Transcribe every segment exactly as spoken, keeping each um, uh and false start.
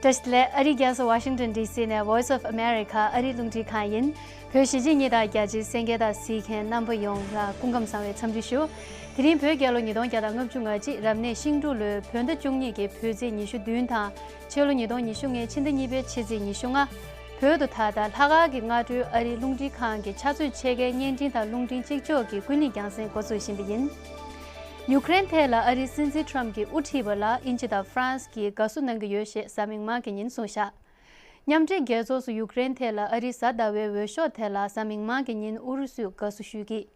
བཀྲ་ཤིས་བདེ་ལེགས། ཨ་རིའི་རྒྱལ་ས་ཝ་ཤིང་ཏོན་ཌི་སི་ནས་Voice of America ཨ་རིའི་རླུང་འཕྲིན་ཁང་ཡིན། བོད་གཞིས་བྱེས་གཉིས་དང་རྒྱ་ཆེའི་གསན་མཁན་དང་གཟིགས་མཁན་རྣམ་པ་ཡོངས་ལ་སྐུ་ཁམས་བཟང་བའི་འཚམས་འདྲི་ཞུ། དེ་རིང་བོད་རྒྱལ་ལོ་ཉིས་སྟོང་བརྒྱ་དང་ལྔ་བཅུ་ང་གཅིག་རབ་གནས་ཤིང་འབྲུག་ལོའི་བོད་ཟླ་བཅུ་གཉིས་ཀྱི་བོད་ཚེས་ཉི་ཤུ་བདུན་དང་། ཕྱི་ལོ་ཉིས་སྟོང་ཉི་ཤུ་ལྔའི་ཕྱི་ཟླ་གཉིས་པའི་ཕྱི་ཚེས་ཉི་ཤུ་ལྔ། བོད་དུ་ད་ལྟ་ལྷག་དཀར་གྱི་སྔ་དྲོའི་ཨ་རིའི་རླུང་འཕྲིན་ཁང་གི་ཕྱག་ཚོད་ཕྱེད་ཀའི་བརྙན་འཕྲིན་དང་རླུང་འཕྲིན་གཅིག་ལྕོགས་ཀྱི་ཀུན་གླེང་རྒྱང་སྲིང་འགོ་འཛུགས་བཞིན་པ་ཡིན། ཡུཀ་རེན་ཐད་ལ་ཨ་རིའི་སྲིད་འཛིན་ཁྲམ་གྱིས་དབུ་ཁྲིད་པ་ལ་དབྱིན་ཇི་དང་ཧྥ་རན་སི་གིས་དགའ་བསུ་གནང་གི་ཡོད་ཞེས་གཟའ་མིག་དམར་གྱི་ཉིན་གསུངས་བཞག། མཉམ་འབྲེལ་རྒྱལ་ཚོགས་སུ་ཡུཀ་རེན་ཐད་ལ་ཨ་རིའི་གཟའ་ཟླ་བའི་འོས་ཤོག་དེ་ལ་གཟའ་མིག་དམར་གྱི་ཉིན་ཨུ་རུ་སུས་དགའ་བསུ་ཞུས་ཀྱིས།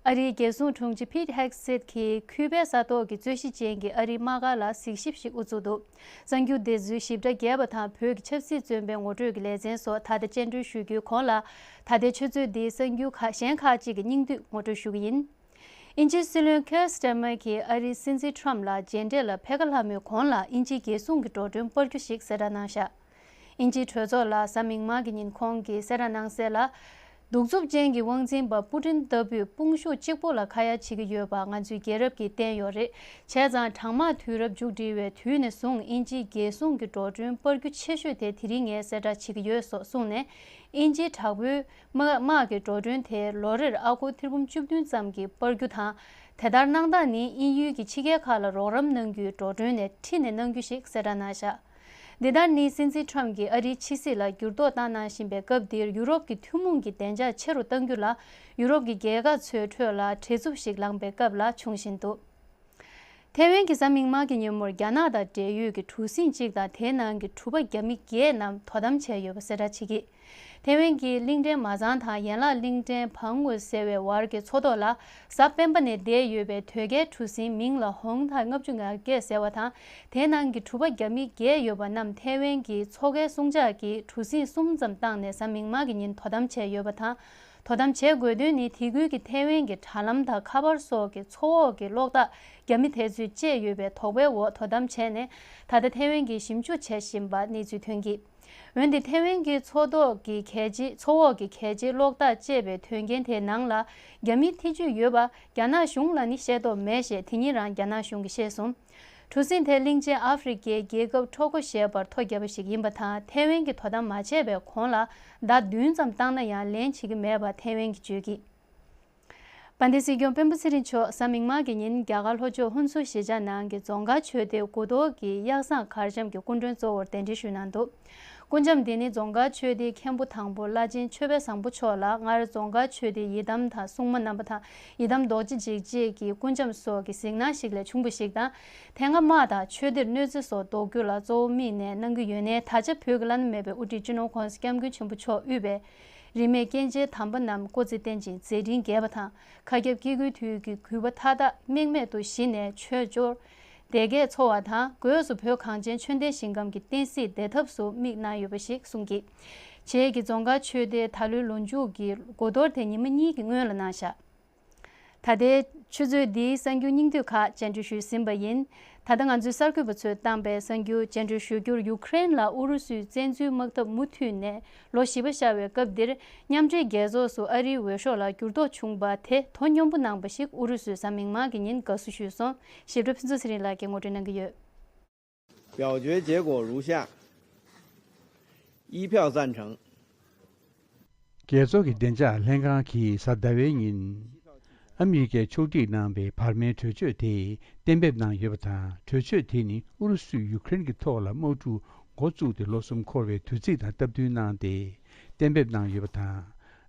ཨ་རིའི་རྒྱལ་སྲུང་དྲུང་ཆེ་Pete Hegseth གྱིས་ཁུ་པའི་ས་ཐོག་གི་རྩོད་གཞི་ཅན་གྱི་ཨ་རིའི་དམག་སྒར་ལ་གཟིགས་ཞིབ་ཞིག་དབུ་བཙུགས་འདུག། གསར་འགྱུར་དེ་ཚོའི་ཞིབ་ཕྲ་རྒྱས་པ་དང་བོད་ཀྱི་ཆབ་སྲིད་བཙོན་པའི་ངོ་སྤྲོད་ཀྱི་ལེ་ཚན་སོགས་ད་ལྟ་སྤྱན་འགྲོལ་ཞུ་རྒྱུའི་གོང་ལ། ད་ལྟའི་ཆུ་ཚོད་འདིའི་གསར་འགྱུར་ཁག་གཞན་ཁག་ཅིག་གི་སྙིང་བསྡུས་ངོ་སྤྲོད་ཞུ་གི་ཡིན། དབྱིན་ཇིའི་སྲིད་བློན་Keir Starmer གྱིས་ཨ་རིའི་སྲིད་འཛིན་ཁྲམ་ལ་མཇལ་འཕྲད་ལ་ཕེབས་ཀ་ལྷག་མོའི་གོང་ལ་དབྱིན་ཇིའི་རྒྱལ་སྲུང་གི་འགྲོ་གྲོན་སྤར་རྒྱུ་ཞིག་གསལ་བསྒྲགས་གནང་བཞག། དབྱིན་ཇིའི་གྲོས་ཚོགས་ལ་གཟའ་མིག་དམར་གྱི་ཉིན་ཁོང་གིས་གསལ་བསྒྲགས་གནང་གསལ་ལ། གདུག་རྩུབ་ཅན་གྱི་དབང་འཛིན་པ་པུ་ཏིན་ལྟ་བུས་དཔུང་ཤུགས་གཅིག་པུ་ལ་ཁ་ཡ་བྱེད་ཀྱི་ཡོད་པ་ང་ཚོའི་རྒྱལ་རབས་ཀྱིས་བསྟན་ཡོད་རེད། བྱས་ཙང་གྲང་དམག་དུས་རབས་མཇུག་སྒྲིལ་བའི་དུས་ནས་བཟུང་དབྱིན་ཇིའི་རྒྱལ་སྲུང་གི་འགྲོ་གྲོན་སྤར་རྒྱུ་ཆེ་ཤོས་དེ་དེ་རིང་ངས་གསལ་བསྒྲགས་བྱེད་ཀྱི་ཡོད་སོགས་གསུངས་ནས། དབྱིན་ཇིའི་དྲག་པོའི་དམག་དམག་གི་འགྲོ་གྲོན་དེ་ལོ་རེར་ཨ་སྒོར་ཐེར་འབུམ་བཅུ་བདུན་ཙམ་གྱིས་སྤར་རྒྱུ་དང་། དེ་ལྟར་གནང་སྟངས་ནི་དབྱིན་ཡུལ་གྱི་ཕྱི་རྒྱལ་ཁག་ལ་རོགས་རམ་གནང་རྒྱུའི་འགྲོ་གྲོན་ནས་ཁྲིད་ནས་གནང་རྒྱུ་ཞིག་གསལ་བསྒྲགས་གནང་བཞག། འདི་ལྟར་ནི་སྲིད་འཛིན་ཁྲམ་གྱིས་ཨ་རིའི་ཕྱི་སྲིད་ལ་འགྱུར་ལྡོག་བཏང་གནང་བཞིན་པའི་སྐབས་འདིར་ཡུ་རོབ་ཀྱི་ཐུན་མོང་གི་བདེ་འཇགས་ཆེ་རུ་གཏང་རྒྱུ་ལ་ཡུ་རོབ་ཀྱི་རྒྱལ་ཁབ་ཚོའི་ཁྲོད་ལ་བྲེལ་འཚུབ་ཞིག་ལངས་པའི་སྐབས་ལ་འབྱུང་བཞིན་འདུག། ཐེ་ཝན་གྱི་གཟའ་མིག་དམར་གྱི་ཉིན་མོར་རྒྱ་ནག་དང་འབྲེལ་ཡོད་ཀྱི་གྲུ་གཟིངས་གཅིག་དང་དེའི་ནང་གི་གྲུ་པ་རྒྱ་མི་བརྒྱད་རྣམས་དོ་དམ་བྱས་ཡོད་པ་གསལ་བསྒྲགས་བྱེད་ཀྱིས། ཐེ་ཝན་གྱི་གླིང་ཕྲན་མ་ཚང་དང་ཡན་ལག་གླིང་ཕྲན་བང་ངོས་ཟེར་བའི་བར་གྱི་མཚོ་ཐོག་ལ་གཟའ་སྤེན་པ་ནས་བསྡད་ཡོད་པའི་དོས་སྐྱེལ་གྲུ་གཟིངས་མིང་ལ་ཧོང་ཐའི་ལྔ་བཅུ་ང་བརྒྱད་ཟེར་བ་དང་། དེའི་ནང་གི་གྲུ་པ་རྒྱ་མི་བརྒྱད་ཡོད་པ་རྣམས་ཐེ་ཝན་གྱི་མཚོ་ཁའི་སྲུང་བྱག་གིས་གྲུ་གཟིངས་གསུམ་ཙམ་བཏང་ནས་གཟའ་མིག་དམར་གྱི་ཉིན་དོ་དམ་བྱས་ཡོད་པ་དང་། དོ་དམ་བྱེད་དགོས་དོན་ནི་དེ་ཁུལ་གྱི་ཐེ་ཝན་གྱི་དྲ་ལམ་དང་ཁ་པར་སོགས་ཀྱི་མཚོ་འོག་གི་གློག་ཐག་རྒྱ་མི་དེ་ཚོས་བཅད་ཡོད་པའི་དོགས་པའི་འོག་དོ་དམ་བྱས་ནས། ད་ལྟ་ཐེ་ཝན་གྱིས་ཞིབ་འཇུག་བྱེད་བཞིན་པ་གནས་ཚུལ་ཐོན་གྱིས། འོན་ཏེ་ཐེ་ཝན་གྱི་མཚོ་ཐོག་གི་གལ་ཆེའི་མཚོ་འོག་གི་གལ་ཆེའི་གློག་ཐག་བཅད་པའི་དོན་རྐྱེན་དེའི་ནང་ལ་རྒྱ་མིའི་ཐེ་ཇུས་ཡོད་པ་རྒྱ་ནག་གཞུང་ལ་ནི་ཤེས་རྟོགས་མེད་ཞེས་དེ་ཉིན་རང་རྒྱ་ནག་གཞུང་གིས་བཤད་སོང་། གྲུ་གཟིངས་དེ་གླིང་ཆེན་ཨ་ཧྥེ་རི་ཁའི་རྒྱལ་ཁབ་ཊོ་གོ་ཞེས་པར་ཐོ་བརྒྱབ་པ་ཞིག་ཡིན་པ་དང་། ཐེ་ཝན་གྱིས་དོ་དམ་མ་བྱས་པའི་གོང་ལ་ཟླ་བདུན་ཙམ་བཏང་ན་ཡང་ལན་བྱེད་ཀྱི་མེད་པ་ཐེ་ཝན་གྱིས་བརྗོད་ཀྱིས། དཔལ་ལྡན་སྲིད་སྐྱོང་སྤེན་པ་ཚེ་རིང་མཆོག་གཟའ་མིག་དམར་གྱི་ཉིན་རྒྱ་གར་ལྷོ་ཕྱོགས་ཧུན་སུར་གཞིས་ཆགས་ནང་གི་རྫོང་དཀར་ཆོས་སྡེའི་དགུ་གཏོར་གྱི་གཡའ་བཟང་མཁར་བྱམས་ཀྱི་སྐུ་མགྲོན་གཙོ་བོར་གདན་འདྲེན་ཞུས་གནང་འདུག། སྐུ་བྱམས་འདི་ནི་རྫོང་དཀར་ཆོས་སྡེའི་མཁན་པོ་དང་པོ་བླ་ཆེན་ཆོས་དཔལ་བཟང་པོ་མཆོག་ལ་སྔར་རྫོང་དཀར་ཆོས་སྡེའི་ཡི་དམ་དང་སྲུང་མ་རྣམ་པ་དང་ཡི་དམ་རྡོ་རྗེ་འཇིགས་བྱེད་ཀྱི་སྐུ་བྱམས་སོགས་ཀྱི་གཟིགས་སྣང་ཞིག་ལས་བྱུང་བ་ཞིག་དང་། དེ་སྔ་དམག་དང་ཆོས་སྡེར་གནོད་འཚེ་སོགས་ཟློག་རྒྱུ་ལ་གཙོ་བོ་དམིགས་ནས་གནང་གི་ཡོད་ནའི། ད་ཆ་བོད་ཀྱི་བླ་ན་མེད་པའི་དབུ་ཁྲིད་སྤྱི་ནོར་༸གོང་ས་༸སྐྱབས་མགོན་ཆེན་པོ་མཆོག་དབུས་པའི་རིས་མེད་སྐྱེས་ཆེན་དམ་པ་རྣམས་སྐུ་ཚེ་བརྟན་ཅིང་མཛད་འཕྲིན་རྒྱས་པ་དང་། མཁའ་ཁྱབ་སྐྱེ་དགུའི་དུས་ཀྱི་གུས་པ་མཐའ་དག་རྨེག་མེད་དུ་ཞི་ནས་ཆོས་འབྱོར་བདེ་སྐྱིད་འཚོ་བ་དང་། སྒོས་སུ་བོད་གངས་ཅན་ཆོས་ལྡན་ཞིང་ཁམས་ཀྱི་བསྟན་སྲིད་བདེ་ཐབས་སུ་དམིགས་གནང་ཡོད་པ་ཞིག་གསུངས་ཀྱིས། བྱེས་ཀྱི་རྫོང་དཀར་ཆོས་སྡེའི་ད་ལོའི་ལོ་མཇུག་གི་དགུ་གཏོར་དེ་ཉི་མ་གཉིས་ཀྱི་སྔོན་ལ་གནང་བཞག། ད་ལྟའི་ཆུ་ཚོད་འདིའི་གསར་འགྱུར་སྙིང་བསྡུས་ཁག་སྤྱན་འབུལ་ཞུས་ཟིན་པ་ཡིན། ད་ལྟ་ང་ཚོའི་གསར་འགོད་པ་ཚོས་བཏང་པའི་གསར་འགྱུར་སྤྱན་འབུལ་ཞུ་རྒྱུར། ཡུཀ་རེན་ལ་ཨུ་རུ་སུའི་བཙན་འཛུལ་དམག་འཐབ་མུ་མཐུད་ནས་ལོ་བཞི་པ་ཤར་བའི་སྐབས་འདིར། མཉམ་འབྲེལ་རྒྱལ་ཚོགས་སུ་ཨ་རིའི་འོས་ཤོག་ལ་འགྱུར་ལྡོག་བྱུང་བ་དེ་དོ་སྙོམས་པོ་གནང་པ་ཞིག་ཨུ་རུ་སུས་གཟའ་མིག་དམར་གྱི་ཉིན་དགའ་བསུ་ཞུས་སོང་། ཞིབ་ཕྲ་ཕུན་ཚོགས་ཚེ་རིང་ལགས་ཀྱིས་ངོ་སྤྲོད་གནང་གི་ཡོད། 表决结果如下：一票赞成。 རྒྱལ་ཚོགས་ཀྱི་བདེ་འཇགས་ལྷན་ཁང་གིས་གཟའ་ཟླ་བའི་ཉིན། ཨ་མི་རི་ཀས་ཕྱོགས་སྒྲིག་གནང་བའི་བར་མའི་གྲོས་ཆོད་དེ་གཏན་འབེབས་གནང་ཡོད་པ་དང་། གྲོས་ཆོད་དེ་ནི་ཨུ་རུ་སུས་ཡུཀ་རེན་གྱི་ཐོག་ལ་དམག་འཁྲུག་འགོ་བཙུགས་ཏེ་ལོ་གསུམ་འཁོར་བའི་དུས་ཚིགས་དང་སྟབས་བསྟུན་གནང་སྟེ་གཏན་འབེབས་གནང་ཡོད་པ་དང་།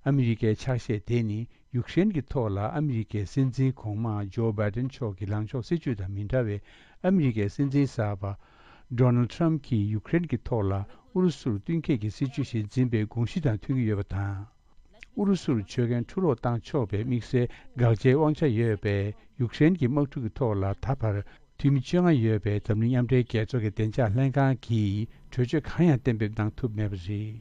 ཨ་མི་རི་ཀའི་ཕྱག་བཞེས་དེ་ནི། ཡུཀ་རེན་གྱི་ཐོག་ལ་ཨ་མི་རི་ཀའི་སྲིད་འཛིན་གོང་མ་ཇོ་བྷའི་ཏན་མཆོག་གི་ལངས་ཕྱོགས་སྲིད་བྱུས་དང་མི་འདྲ་བའི། ཨ་མི་རི་ཀའི་སྲིད་འཛིན་གསར་པ་ཌོ་ནལ་ཌི་ཊརམ་ཕི་གྱིས་ཡུཀ་རེན་གྱི་ཐོག་ལ་ཨུ་རུ་སུར་བསྟུན་མཁས་ཀྱི་སྲིད་བྱུས་ཤིག་འཛིན་པའི་དགོངས་གཞི་དང་མཐུན་གྱི་ཡོད་པ་དང་། ཨུ་རུ་སུར་ཆོད་གན་འཕྲུ་སློག་བཏང་ཆོག་པའི་དམིགས་བསལ་དགག་བྱའི་དབང་ཆ་ཡོད་པའི་ཡུཀ་རེན་གྱི་དམག་འཁྲུག་གི་ཐོག་ལ། ད་བར་འཐུས་མི་བཅོ་ལྔ་ཡོད་པའི་འཛམ་གླིང་མཉམ་འབྲེལ་རྒྱལ་ཚོགས་ཀྱི་བདེ་འཇགས་ལྷན་ཁང་གིས་གྲོས་ཆོད་གང་ཡང་གཏན་འབེབས་གནང་ཐུབ་མེད་པ་རེད།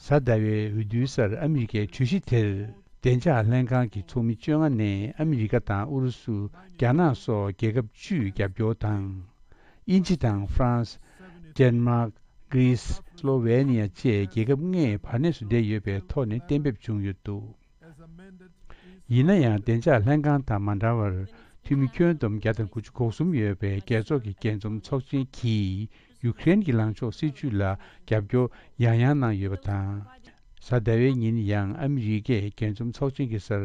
གཟའ་ཟླ་བའི་འོས་བསྡུའི་སར་ཨ་མི་རི་ཀའི་གྲོས་གཞི་དེར། བདེ་འཇགས་ལྷན་ཁང་གི་ཚོགས་མི་བཅོ་ལྔ་ནས་ཨ་མི་རི་ཀ་དང་ཨུ་རུ་སུ། རྒྱ་ནག་སོགས་རྒྱལ་ཁབ་བཅུས་རྒྱབ་སྐྱོར་དང་། དབྱིན་ཇི་དང་ཧྥ་རན་སི། ཌེན་མཱག། གྷི་རི་སི། སློ་ཝེ་ནི་ཡ་བཅས་རྒྱལ་ཁབ་ལྔས་བར་གནས་སུ་བསྡད་ཡོད་པའི་ཐོག་ནས་གཏན་འབེབས་བྱུང་ཡོད་འདུག། ཡིན་ན་ཡང་། བདེ་འཇགས་ལྷན་ཁང་དང་མ་འདྲ་བར། འཐུས་མི་ཁྱོན་བསྡོམས་བརྒྱ་དང་དགུ་བཅུ་གོ་གསུམ་ཡོད་པའི་རྒྱལ་ཚོགས་ཀྱི་རྒྱས་འཛོམས་ཚོགས་ཆེན་གྱིས། ཡུ་ཀེ་རེན་གྱི་ལངས་ཕྱོགས་སྲིད་ཇུས་ལ་རྒྱབ་སྐྱོར་ཡང་ཡང་གནང་ཡོད་པ་དང་། གཟའ་ཟླ་བའི་ཉིན་ཡང་ཨ་མི་རི་ཀས་རྒྱས་འཛོམས་ཚོགས་ཆེན་གྱི་སར་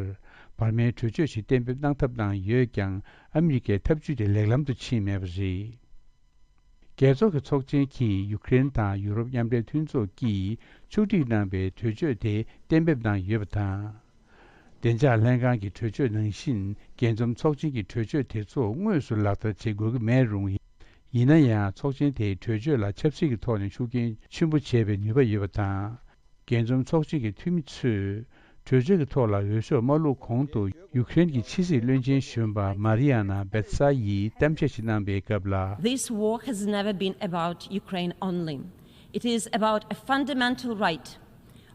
འབར་མའི་གྲོས་ཆོད་ཞིག་གཏན་འབེབས་གནང་ཐབས་གནང་ཡོད་ཀྱང་། ཨ་མི་རི་ཀའི་ཐབས་ཇུས་དེ་ལེགས་ལམ་དུ་ཕྱིན་མེད་པ་རེད། རྒྱལ་ཚོགས་ཀྱི་ཚོགས་ཆེན་གྱིས་ཡུ་ཀེ་རེན་དང་ཡུ་རོབ་མཉམ་འབྲེལ་མཐུན་ཚོགས་ཀྱིས་ཕྱོགས་སྒྲིག་གནང་པའི་གྲོས་ཆོད་དེ་གཏན་འབེབས་གནང་ཡོད་པ་དང་། བདེ་འཇགས་ལྷན་ཁང་གི་གྲོས་ཆོད་ནང་བཞིན། རྒྱས་འཛོམས་ཚོགས་ཆེན་གྱི་གྲོས་ཆོད་དེ་ཚོ་དངོས་སུ་ལག་བསྟར་བྱེད་དགོས་ཀྱི་མེད་རུང་། ཡིན་ན་ཡང་ཚོགས་ཆེན་དེའི་གྲོས་ཆོད་ལ་ཆབ་སྲིད་ཀྱི་ཐོག་ནས་ཤུགས་རྐྱེན་ཆེན་པོ་བྱེད་པའི་ནུས་པ་ཡོད་པ་དང་། རྒྱས་འཛོམས་ཚོགས་ཆེན་གྱི་འཐུས་མི་ཚོས་གྲོས་ཆོད་ཀྱི་ཐོག་ལ་འོས་ཤོག་མ་བླུགས་གོང་དུ། ཡུ་ཀེ་རེན་གྱི་ཕྱི་སྲིད་བློན་ཆེན་གཞོན་པ་མཱ་རི་ཡ་ན་བེ་ཏི་སཱ་ཡིས་གཏམ་བཤད་ཞིག་གནང་པའི་སྐབས་ལ། This war has never been about Ukraine only. It is about a fundamental right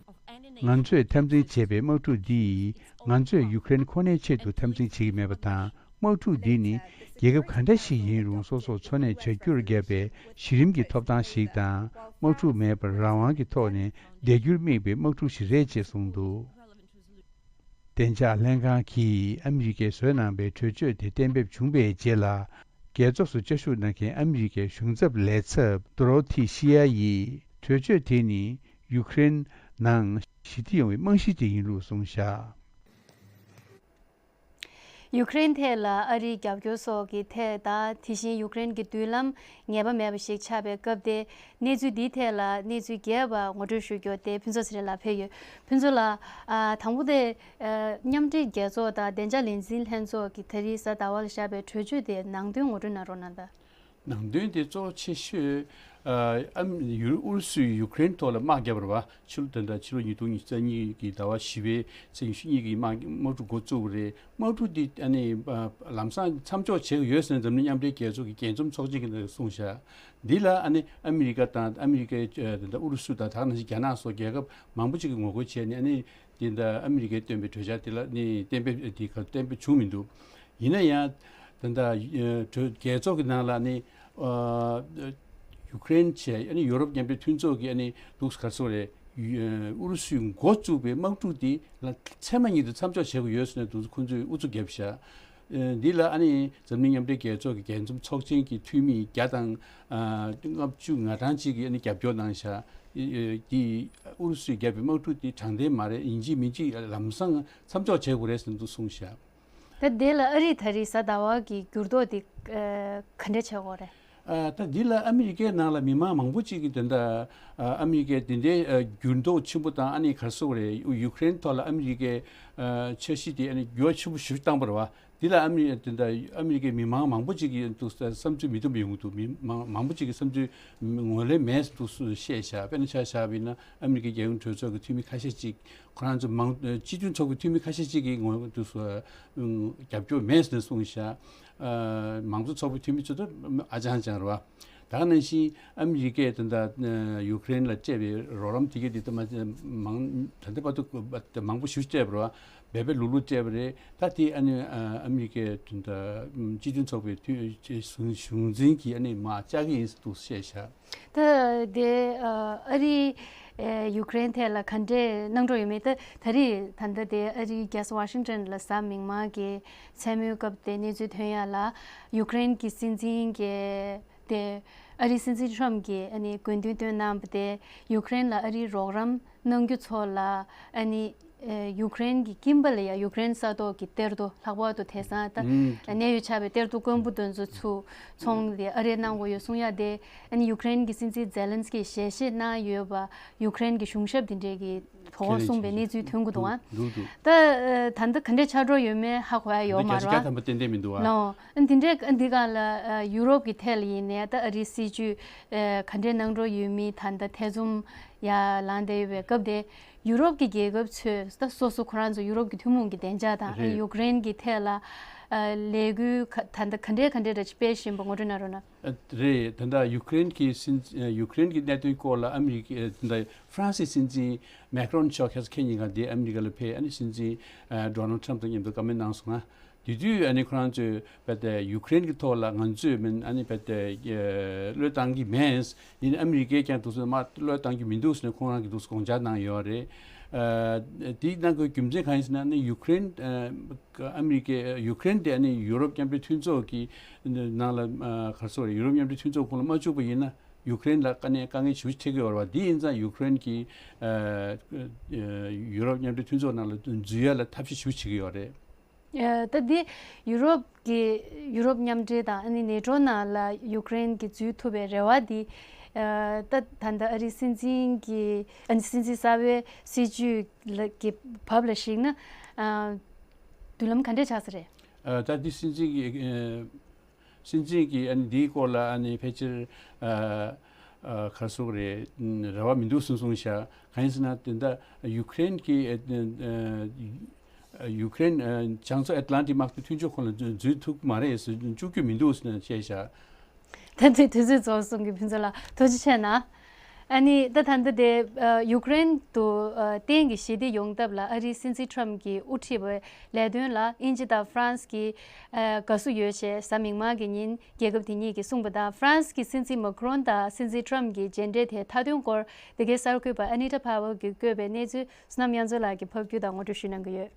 of any nation. ང་ཚོས་འཐབ་འཛིང་བྱེད་པའི་དམག་འཁྲུག་འདི་ཡིས་ང་ཚོས་ཡུ་ཀེ་རེན་ཁོ་ནའི་ཆེད་དུ་འཐབ་འཛིང་བྱེད་ཀྱི་མེད་པ་དང་། དམག་འཁྲུག་འདི་ནི་རྒྱལ་ཁབ་ག་འདྲ་ཞིག་ཡིན་རུང་སོ་སོར་འཚོ་གནས་བྱ་རྒྱུར་བརྒྱབ་པའི་གཞི་རིམ་གྱི་ཐོབ་ཐང་ཞིག་དང་། དམག་འཁྲུག་མེད་པར་རང་དབང་གི་ཐོག་ནས་བསྡད་རྒྱུར་དམིགས་པའི་དམག་འཁྲུག་ཞིག་རེད་ཅེས་གསུངས་འདུག། བདེ་འཇགས་ལྷན་ཁང་གིས་ཨ་མི་རི་ཀས་བཟོས་གནང་པའི་གྲོས་ཆོད་དེ་གཏན་འབེབས་བྱུང་པའི་རྗེས་ལ། རྒྱལ་ཚོགས་སུ་བཅའ་བཞུགས་གནང་མཁན་ཨ་མི་རི་ཀའི་གཞུང་ཚབ་ལས་ཚབ་ཏོ་རོ་ཐི་ཤི་ཡ་ཡིས། གྲོས་ཆོད་དེ་ནི་ཡུ་ཀེ་རེན་ནང་ཞི་བདེ་ཡོང་བའི་རྨང་གཞི་དེ་ཡིན་ལུགས་གསུངས་བཞག། ཡུ་ཀེ་རེན་ཐད་ལ་ཨ་རིའི་རྒྱབ་སྐྱོར་སོགས་ཀྱི་ཐད་དང་། དེ་བཞིན་ཡུ་ཀེ་རེན་གྱི་མདུན་ལམ་ངེས་པ་མེད་པ་ཞིག་ཆགས་པའི་སྐབས་དེ། གནས་ཚུལ་འདིའི་ཐད་ལ་གནས་ཚུལ་རྒྱས་པ་ངོ་སྤྲོད་ཞུ་རྒྱུ་དེ་ཕུན་ཚོགས་ཚེ་རིང་ལགས་ཕེབས་ཡོད། ཕུན་ཚོགས་ལགས། ཨ། དང་པོ་དེ། ཨ། མཉམ་འབྲེལ་རྒྱལ་ཚོགས་དང་བདེ་འཇགས་ལས་འཛིན་ལྷན་ཚོགས་ཀྱིས་ད་རེས་གཟའ་ཟླ་བ་ལ་བཞག་པའི་གྲོས་ཆོད་དེ་ནང་དོན་ངོ་སྤྲོད་གནང་རོགས་གནང་དང་། ནང་དོན་དེ་གཙོ་ཆེ་ཤོས། ཨ། ཨ། ཡུ། ཨུ་རུ་སུས་ཡུ་ཀེ་རེན་ཐོག་ལ་དམག་བརྒྱབ་པ་རེད་བ། ཕྱི་ལོ་ད་ལྟ་ཕྱི་ལོ་ཉིས་སྟོང་ཉི་ཤུ་རྩ་གཉིས་ཀྱི་ཟླ་བ་བཞི་པའི་ཚེས་ཉི་ཤུ་གཉིས་ཀྱི་དམག་དམག་འཁྲུག་འགོ་བཙུགས་པ་རེད། དམག་འཁྲུག་འདི་ཨ་ནི། ཨ། ལམ་སང་མཚམས་འཇོག་བྱེད་དགོས་ཡོད་ཟེར་ནས་འཛམ་གླིང་མཉམ་འབྲེལ་རྒྱལ་ཚོགས་ཀྱི་རྒྱས་འཛོམས་ཚོགས་ཆེན་གྱི་ནང་གསུངས་བཞག། འདི་ལ་ཨ་ནི་ཨ་མི་རི་ཀ་དང་། ཨ་མི་རི་ཀའི་ད་ལྟ་ཨུ་རུ་སུ་དང་། ད་ག་ནང་བཞིན་རྒྱ་ནག་སོགས་རྒྱལ་ཁབ་མང་པོ་ཅིག་གིས་ངོ་རྒོལ་བྱས་ནས། ཨ་ནི་འདི་ད་ཨ་མི་རི་ཀས་བཏོན་པའི་གྲོས་འཆར་དེ་ལ་ནི་གཏན་འབེབས། དེ་ག་གཏན་འབེབས་བྱུང་མི་འདུག། ཡིན་ན་ཡང་ད་ལྟ་གྲོས། རྒྱལ་ཚོགས་ཀྱི་ནང་ལ་ནི། ཨ། ཡུ་ཀེ་རེན་བྱས། ཨ་ནི་ཡུ་རོབ་མཉམ་འབྲེལ་མཐུན་ཚོགས་ཀྱིས་ཨ་ནི་འདུག་སེ་ག་རེ་ཟེར་དགོས་རེད། ཡུ། ཨུ་རུ་སུས་འགོ་བཙུགས་པའི་དམག་འཁྲུག་འདི་ལ་ཚད་མ་ཉིད་དུ་མཚམས་འཇོག་བྱེད་དགོས་ཡོད་ཟེར་ནས་འདུག་སེ་ཁོང་ཚོས་ཨུ་ཚུགས་བརྒྱབ་བཞག། ཨ། འདི་ལ་ཨ་ནི་འཛམ་གླིང་མཉམ་འབྲེལ་རྒྱལ་ཚོགས་ཀྱི་རྒྱས་འཛོམས་ཚོགས་ཆེན་གྱི་འཐུས་མི་བརྒྱ་དང་། ཨ། ལྔ་བཅུ་ང་གྲངས་ཅིག་གིས་ཨ་ནི་རྒྱབ་སྐྱོར་གནང་བཞག། ཨ། འདི་ཨུ་རུ་སུས་བརྒྱབ་པའི་དམག་འཁྲུག་འདི་དྲང་བདེན་མ་རེད། ཡིན་གཅིག་མིན་གཅིག་ལམ་སང་མཚམས་འཇོག་བྱེད་དགོས་རེད་ཟེར་ནས་འདུག་གསུངས་བཞག། ད་དེ་ལ་ཨ་རིས་ད་རེས་གཟའ་ཟླ་བ་གི་འགྱུར་ལྡོག་དེ། ཨ། ག་འདྲ་བྱེད་དགོས་རེད། ཨ། ད་འདི་ལ་ཨ་མི་རི་ཀའི་ནང་ལ་མི་མང་མང་པོ་ཅིག་གིས་ད་ལྟ། ཨ། ཨ་མི་རི་ཀའི་འདི་འདྲའི། ཨ། འགྱུར་ལྡོག་ཆེན་པོ་དང་། ཨ་ནི་ག་རེ་ཟེར་དགོས་རེད། ཡུ། ཡུ་ཀེ་རེན་ཐོག་ལ་ཨ་མི་རི་ཀའི། ཨ། འཆར་གཞི་དེ་ཨ་ནི་འགྱུར་བ་ཆེན་པོ་ཞེ་པོ་བཏང་པ་རེད་བ། འདི་ལ་ཨ་མི་རི། ད་ལྟ་ཨ་མི་རི་ཀའི་མི་མང་མང་པོ་ཅིག་གིས་འདུག་སེ་བསམ་ཚུལ་མི་མཐུན་པ་ཡོང་གི་འདུག། མི་མང་མང་པོ་ཅིག་གིས་བསམ་ཚུལ་ངོས་ལེན་མེད་འདུག་སེ་བཤད་བཞག། དཔེར་ན་ཆ་བཞག་པ་ཡིན་ན། ཨ་མི་རི་ཀའི་རྒྱལ་ཡོངས་གྲོས་ཚོགས་ཀྱི་འཐུས་མི་ཁ་ཤས་ཅིག། ཁོ་རང་ཚོ་མང་། སྤྱི་མཐུན་ཚོགས་པའི་འཐུས་མི་ཁ་ཤས་ཅིག་གིས་ངོས་འདུག་སེ། ཨ། རྒྱབ་སྐྱོར་མེད་ཟེར་ནས་གསུངས་བཞག། ཨ། མང་གཙོ་ཚོགས་པའི་འཐུས་མི་ཚོ་ད་ཨ་ཅང་ཅང་རེད་བ། ད་ག་ནང་བཞིན་ཨ་མི་རི་ཀས་ད་ལྟ་ཡུ་ཀེ་རེན་ལ་སྤྲད་པའི་རོགས་རམ་དེ་གས་དེ་ད་མ་མང་། ད་ལྟ་བར་དུ་མང་པོ་ཞེ་པོ་སྤྲད་པ་རེད་བ། འབད་པས་ལུག་ལུག་སྤྲད་པ་རེད། ད་དེ་ཨ་ནི། ཨ། ཨ་མི་རི་ཀས་ད་ལྟ་སྤྱི་མཐུན་ཚོགས་པའི་འཐུས་གཞུང་གཞུང་འཛིན་གྱིས་ཨ་ནི་མར་བཅག་གི་ཡིན་ཟེར་འདུག་བཤད་བཞག། ད་དེ། ཨ། ཨ་རིས། ཨེ། ཡུ་ཀེ་རེན་ཐད་ལ་ག་འདྲས་གནང་འགྲོ་ཡོད་མེད། ད་ད་རེས་ད་ལྟ་དེ་ཨ་རིའི་རྒྱལ་ས་ཝ་ཤིང་ཊོན་ལ་གཟའ་མིག་དམར་གྱི་མཚན་མོའི་སྐབས་དེ་གནས་ཚུལ་ཐོན་ཡ་ལ། ཡུ་ཀེ་རེན་གྱི་སྲིད་འཛིན་གྱིས་དེ། ཨ་རིའི་སྲིད་འཛིན་ཊམ་གྱིས་ཨ་ནི་དགོས་འདུན་བཏོན་གནང་བ་དེ། ཡུ་ཀེ་རེན་ལ་ཨ་རིའི་རོགས་རམ་གནང་རྒྱུ་ཚོ་ལ། ཨ་ནི། ཨེ། ཡུ་ཀེ་རེན་གྱི་ཀིམ་པ་ལ་ཡ། ཡུ་ཀེ་རེན་ས་ཐོག་གི་གཏེར་རྡོ། ལྷག་པར་དུ་དེང་སང་ད་ཨུམ། གནད་ཡོད་ཆགས་པའི་གཏེར་རྡོ་དཀོན་པོ་དེ་ཚོ་ཚུར་ཚོང་དེ་ཨ་རིས་གནང་དགོས་ཡོད་གསུང་ཡ་དེ། ཨ་ནི་ཡུ་ཀེ་རེན་གྱི་སྲིད་འཛིན་ཛེ་ལན་སི་ཀིས་ཞལ་བཞེས་གནང་ཡོད་པ། ཡུ་ཀེ་རེན་གྱི་གཞུང་ཞབས་དེ་འདྲས་ཀྱིས་དོ་ཁས་ལེན་གསུངས་པའི་བྱས་གནས་ཚུལ་ཐོན་གྱི་འདུག་ཨ། འདུག་འདུག། ད། ཨ། ད་ལྟ་ག་འདྲས་ཆགས་འགྲོ་ཡོད་མེད་ཧ་གོ་ཡ་ཡོད་མ་རེད་བ། བརྒྱ་ཆ་བརྒྱ་ཐམ་པ་ཏན་ཏན་མི་འདུག་ཨ། ལགས། ཨ། འདི་འདྲས། ཨ། འདི་ག་ལ། ཨ། ཡུ་རོབ་ཀྱི་ཐད་ལ་ཡིན་ནའི་ད་ཨ་རིའི་སྲིད་བྱུས། ཨ། ག་འདྲས་གནང་འགྲོ་ཡོད་མེད་ད་ལྟ་ཐེ་ཚོམ་ཡ་ལངས་བསྡད་ཡོད་པའི་སྐབས་དེ། ཡུ་རོབ་ཀྱི་རྒྱལ་ཁབ་ཚོས་ད་སོ་སོ་ཁོ་རང་ཚོ་ཡུ་རོབ་ཀྱི་ཐུན་མོང་གི་བདེ་འཇགས་དང་། རེད། ཡུ་ཀེ་རེན་གྱི་ཐད་ལ། ཨ། ལས་འགུལ་ག་ད་ལྟ་ག་འདྲས་ག་འདྲས་འདྲ་ཅིག་སྤེལ་བཞིན་པ་ངོ་སྤྲོད་གནང་རོགས་གནང་། ཨ། རེད། ད་ལྟ་ཡུ་ཀེ་རེན་གྱི་སྲིད། ཨ། ཡུ་ཀེ་རེན་གྱི་གནད་དོན་སྐོར་ལ་ཨ་མི་རི་ཀའི། ཨ། ད་ལྟ་ཧྥ་རན་སིའི་སྲིད་འཛིན་མེག་རོན་མཆོག་ཁ་སང་ཁེ་ཉིན་གང་དེ་ཨ་མི་རི་ཀ་ལ་ཕེབས། ཨ་ནི་སྲིད་འཛིན། ཨ། ཌོ་ནལ་ཊམ་དང་མཉམ་དུ་བཀའ་མོལ་གནང་སོང་ང་། དེ་དུས་ཨ་ནི་ཁོ་རང་ཚོས་རྦད་དེ་ཡུ་ཀེ་རེན་གྱི་ཐོག་ལ་ང་ཚོས་མིན། ཨ་ནི་རྦད་དེ། ཨ། བློས་བཏང་གི་མེད། ཡིན་ཨ་མི་རི་ཀས་ཀྱང་དུས་ཚོད་མ་བློས་བཏང་གི་མི་འདུག་ཟེར་ནས་ཁོང་རང་གིས་དུས་ཚོད་དགོངས་འཆར་གནང་ཡོད་རེད། ཨ། དེ་གནང་དགོས་རྒྱུ་མཚན་གང་ཡིན་ཟེར་ན། ཨ་ནི་ཡུ་ཀེ་རེན། ཨ། ཨ་མི་རི་ཀས་ཡུ་ཀེ་རེན་དེ་ཨ་ནི་ཡུ་རོབ་མཉམ་འབྲེལ་མཐུན་ཚོགས་ཀྱི་ནང་ལ། ཨ། ག་རེ་ཟེར་དགོས་རེད། ཡུ་རོབ་མཉམ་འབྲེལ་མཐུན་ཚོགས་ཁོངས་ལ་མ་བཅུག་པ་ཡིན་ན། ཡུ་ཀེ་རེན་ལ་དཀའ་གནད་དཀའ་ངལ་ཞེ་པོ་འཕྲད་ཀྱི་ཡོད་རེད་བ། འདི་ཡིན་ཙང་ཡུ་ཀེ་རེན་གྱིས་ཨ་ཨ་ཡུ་རོབ་མཉམ་འབྲེལ་མཐུན་ཚོགས་ནང་ལ་འཛུལ་ཡ་ལ་ཐབས་ཤེས་ཞེ་པོ་བྱེད་ཀྱི་ཡོད་རེད། ཨ། ད་འདི་ཡུ་རོབ་ཀྱི་ཡུ་རོབ་མཉམ་འབྲེལ་དང་ཨ་ནི་ནེ་ཊོ་ནང་ལ་ཡུ་ཀེ་རེན་གྱིས་འཛུལ་ཐུབ་པའི་རེ་བ་འདི། ཨ། ད་ད་ལྟ་ཨ་རིའི་སྲིད་འཛིན་གྱི་ཨ་ནི་སྲིད་འཛིན་གསར་པའི་སྲིད་ཇུས་ལ་གི་བབ་ལ་གཞིགས་ན། ཨ། མདུན་ལམ་ག་འདྲས་ཆགས་ས་རེད། ཨ། ད་འདི་སྲིད་འཛིན་གྱི་ཨ། སྲིད་འཛིན་གྱིས་ཨ་ནི་འདིའི་སྐོར་ལ་ཨ་ནི་ཕལ་ཆེར་ཨ་ཨ་ག་རེ་ཟེར་དགོས་རེད། རེ་བ་མི་འདུག་གསུངས་སོང་ཤག་གང་ཡིན་ཟེར་ན་དེ་འདྲ་ཡུ་ཀེ་རེན་གྱིས་ཨ་ཨ་ཡུ་ཀེ་རེན་ཨ་བྱང་མཚོ་ཨེཊ་ལན་ཊིག་དམག་དོན་མཐུན་ཕྱོགས་ཁོངས་ལ་འཛུལ་འཛུལ་ཐུབ་མ་རེད་ཟེར། བཅུག་རྒྱུ་མི་འདུག་ཟེར་ནས་བཤད་ཤག་ད་ལྟའི་དུས་ཚོད་རྫོགས་སོང་གི་ཕུན་ཚོགས་ལགས་ཐུགས་རྗེ་ཆེ་གནང་། ཨ་ནི་ད་ད་ལྟ་དེ་ཨ་ཡུ་ཀེ་རེན་དུ་ཨ་བརྟན་གྱི་ཞི་བདེ་ཡོང་ཐབས་ལ་ཨ་རིའི་སྲིད་འཛིན་ཊམ་གྱིས་དབུ་ཁྲིད་པའི་ལས་དོན་ལ་དབྱིན་ཇི་དང་ཧྥ་རན་སི་གིས་ཨ་དགའ་བསུ་ཡོད་ཅེས་གཟའ་མིག་དམར་གྱི་ཉིན་རྒྱལ་ཁབ་དེ་གཉིས་ཀྱིས་གསུངས་པ་དང་། ཧྥ་རན་སི་གི་སྲིད་འཛིན་མཱ་ཁི་རོན་དང་སྲིད་འཛིན་ཊམ་གྱི་མཇལ་འཕྲད་དེའི་མཐའ་དོན་སྐོར་འདི་གའི་གསར་འགོད་པ་ཨ་ནི་ཊ་ཕ་ཝལ་གྱིས་བཀོད་པའི་གནས་ཚུལ་བསོད་ནམས་དབྱངས་མཚོ་ལགས་ཀྱིས་ཕབ་སྒྱུར་དང་ངོ་སྤྲོད་ཞུས་གནང་གི་ཡོད།